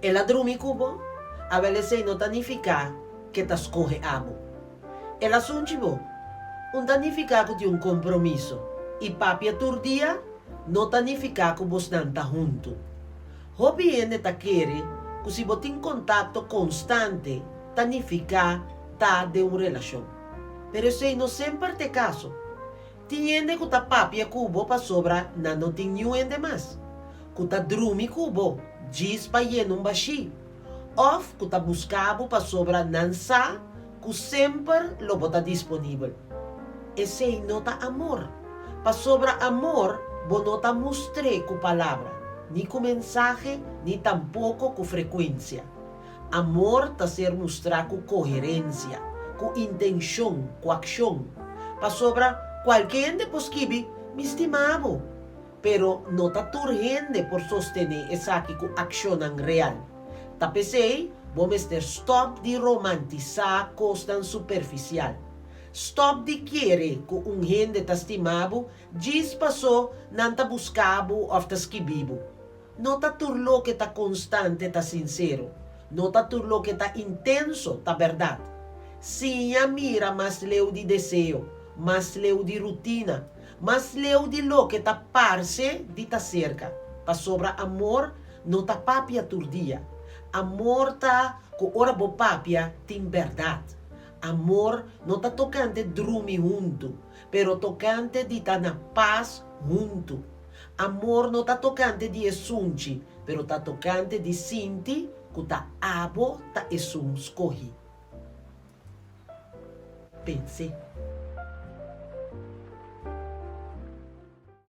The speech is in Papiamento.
El a drumi ku bo? Awel esei no ta nifiká ku e ta skohe abo. El a sunchi bo? Un ta nifiká ku tin un kompromiso. I papia tur dia no ta nifiká ku bosnan ta huntu. Hopi hende ta kere ku si bo tin kontakto konstante ta nifiká ta den un relashon. Pero esei no semper ta e kaso. Tin hende ku ta papia ku bo pasobra nan no tin niun hende mas, ku ta drumi ku bo djis pa yena un bashí, òf ku ta buska bo pasobra nan sa ku semper lo bo ta disponibel. Esei no ta amor, pasobra amor bo no ta mustr'é ku palabra, ni ku mensahe, ni tampoko ku frekuensia. Amor ta ser mustrá ku koherensia, ku intenshon, ku akshon. Pasobra kualke hende por skibi, Mi stima bo. Pero no ta tur hende por sostené esaki ku akshonnan real. Ta p'esei bo mester stòp di romantisá kosnan superfisial. Stòp di kere ku un hende ta stima bo djis pasó nan ta buska bo òf ta skibi bo. No ta tur loke ta konstante ta sinsero. No ta tur loke ta intenso ta bèrdat. Siña mira mas leu di deseo, mas leu di rutina, mas leu di loke ta parse di ta serka. Pasobra amor no ta papia tur dia. Amor ta ku ora bo papia tin bèrdat. Amor no ta tokante drumi huntu, pero tokante di ta na pas huntu. Amor no ta tokante di e sunchi, pero ta tokante di sinti ku ta abo ta esun skohí. Pens'é.